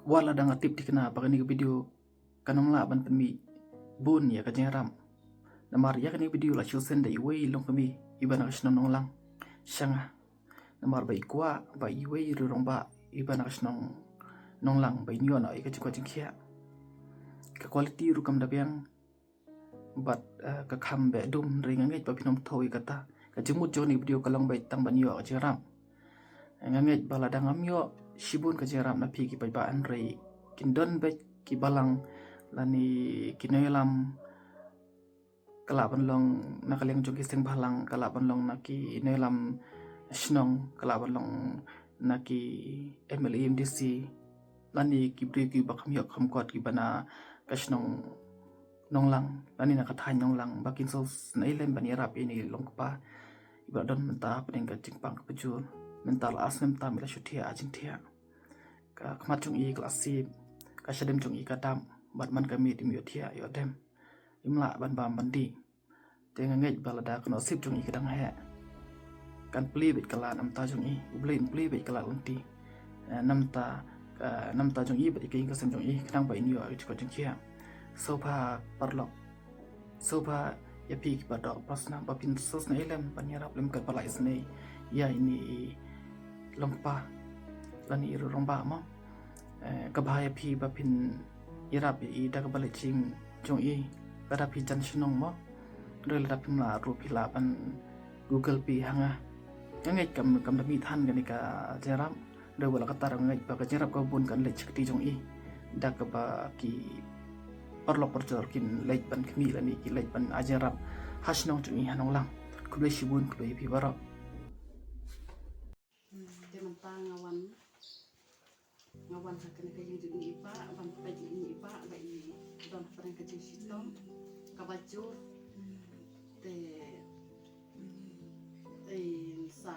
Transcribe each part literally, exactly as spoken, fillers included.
wat la dang tip thikna ba kane ka video kan ym lah ban pynmih bun ïa ka jingïarap. Namar ïa kane ka video la shu send da iwei i longkmie iba na ka shnong Nonglang sha nga. Namar ba i kwah ba iwei i rangbah iba na ka shnong Nonglang ba in ïoh noh ïa ka jingkoit jingkhiah. Ka quality ruh kam da biang bad, eh, ka kham beh dum, hynrei nga ngeit ba phin ym thew ïa kata. Ka jingmut jong kane ka video ka long beit tang ban ïoh ka jingïarap. Nga ngeit ba lada ngam ïoh shibun ka jingïarap na phi ki paidbah, hynrei kin don beit ki balang lane ki nongïalam, ka lah ban long na ka liang jong ki seng bhalang, ka lah ban long na ki nongïalam shnong, ka lah ban long na ki M L A, M D C, lane ki briew kiba kham ïoh kham kot kiba na ka shnong Nonglang lane na ka thaiñ Nonglang, ba kin sngewsynei lem ban ïarap ïa ine i longkpa iba la don mynta hapdeng ka jingpang kaba jur. Mynta la ar snem tam i la shu thiah jingthiah. Ka khmat jong i ka la sip, ka shadem jong i ka dap, bad man ka miet im ïoh thiah ïoh dem, im lah ban bam ban dih. Te nga ngeit ba lada ka nusip jong i ka dang heh, kan plie beit ka lad na bynta jong i, U Blei un plie beit ka lad lynti, eh, na bynta, eh, na bynta jong i bad ïa ka ïing ka sem jong i, khnang ba in ïoh ïa ka jingkoit jingkhiah. Sngewbha paralok, sngewbha ïa phi kiba doh ba snam ba phin sngewsynei lem ban ïarap lem katba la isynei ïa ine i longkpa lane i rangbah mo. Eh, kaba bha ïa phi ba phin ïarap ïa i da kaba leit sha ïing jong i, lada phi jan shnong mo. Hynrei lada phim lah ruh phi lah ban Google Pay ha nga. Nga ngeit kam, kam da mih than kane ka jingïarap. Hynrei wat la katta ruh nga ngeit ba ka jingïarap kaba bun kan leit sha kti jong i, da kaba ki paralok parajor kin leit ban khmih lane ki leit ban ai jingïarap ha shnong jong i ha Nonglang. Khublei shibun, khublei ïa phi baroh. Te mynta nga wan, nga wan ha kane ka ïing jong i Bah ban peit ïa i Bah ba i don hapdeng ka jingshitom kaba jur. Te, te sa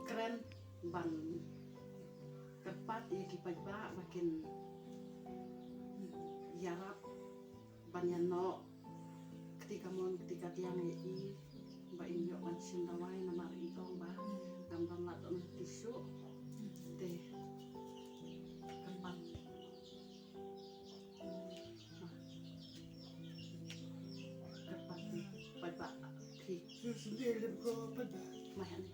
kren ban kyrpad ïa ki paidbah ba kin ïarap ban ïa noh kti kamon kti kadiang ïa i ba in ïoh ban shim dawai, namar i ong ba ngam don lad, don kti shuh. Te kyrpad, kyrpad, paidbah phi. Mai ani.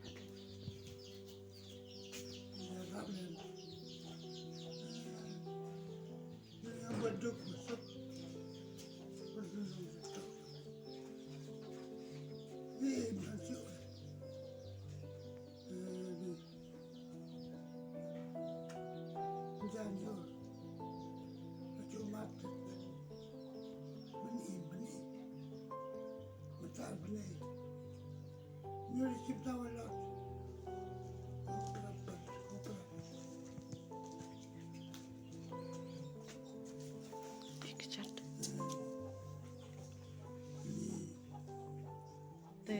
Te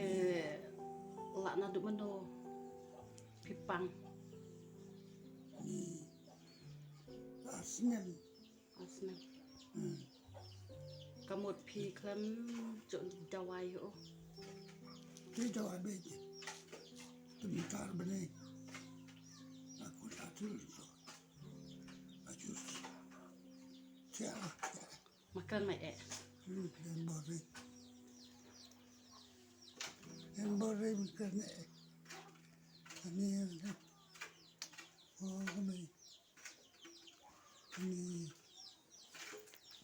lah naduh mynno phi pang? Ar snem. Ar snem. Hmm. Ka mut phi khlem ju dawai o? Te dawai beit. Te mynta bnai. Aku ta tu. Aku. Tia. Ma kren mai eh. Hmm, en bore. En bore, ma kren eh. Ani, ani. Oh, kami. Ani.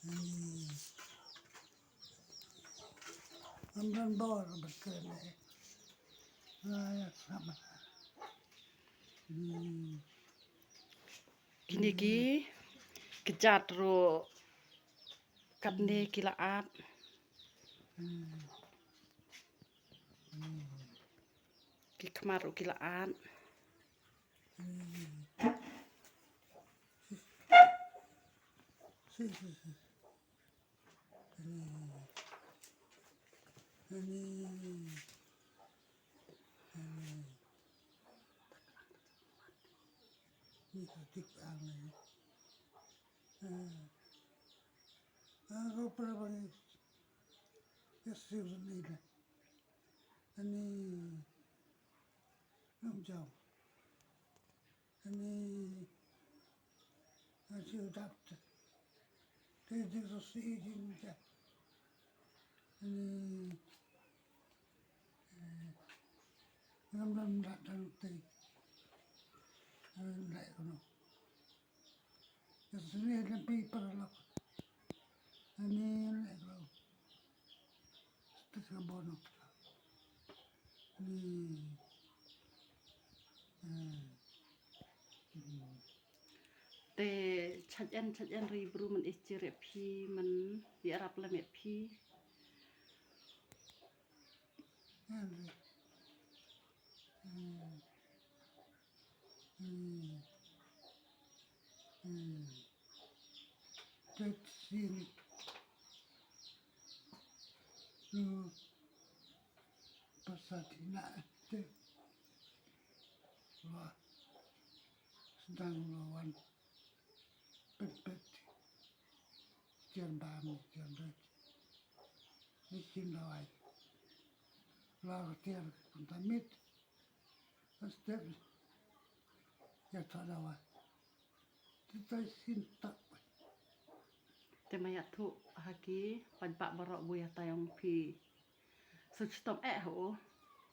Ani. Amran bor, ma kren eh. Ah, ïa, sama. Hmm. Kine ki kjat ruh katne ki la at. Ki khmat ruh ki la at. Ani, ngam jaw. Ani, Dap te. Te dik sa si dik te. Ni. Eh, ngam dam dap dam te. Eh, lai kono. Te sini lampi paralok. Ani lai kono. Te sa bono. Ni. Eh. Hmm. Te chait en chait en ri bru man i chire phi man i arap lem phi. Henry. Hmm. Hmm. Hmm. Tet sin. Lu pasat ina te. Wah. Sedang lawan. Pet pet. Tiar bam, tiar bet. Ni sim dawai. Lar tiar kuntamit. Step. Ya ta dawai. Ti tai sin tak. Te ma ïathuh ha ki paidbah baroh bu ïatai ong phi. Sa chitom eh ho.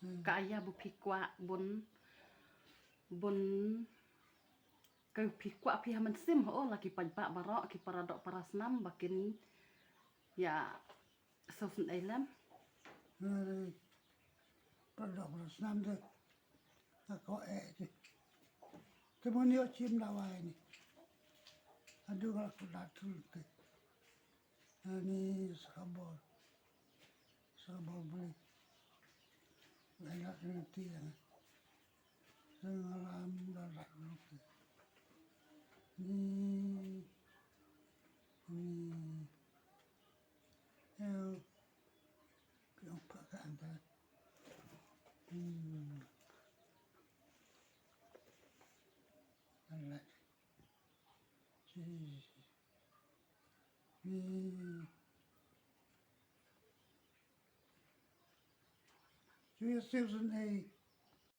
Hmm. Ka aya bu phi kwah bun, bun ka phi kwah phi ha mynsiem ho la ki paidbah baroh ki para doh para snam ba kin ïa sngewsynei lem. Hmm. Para doh para snam de. Ka ko eh de. Te mon ïoh chim dawai ni. Adu ka la ko da tul te. Ani sa ka bor. Sa ka bor beli. Lai la kena ti ya. Sa ngalam da la kena ti. Ni. Ni. Yo. Piong pa ka anta. Hmm. Alright. Ni. Ju ïa sngewsynei,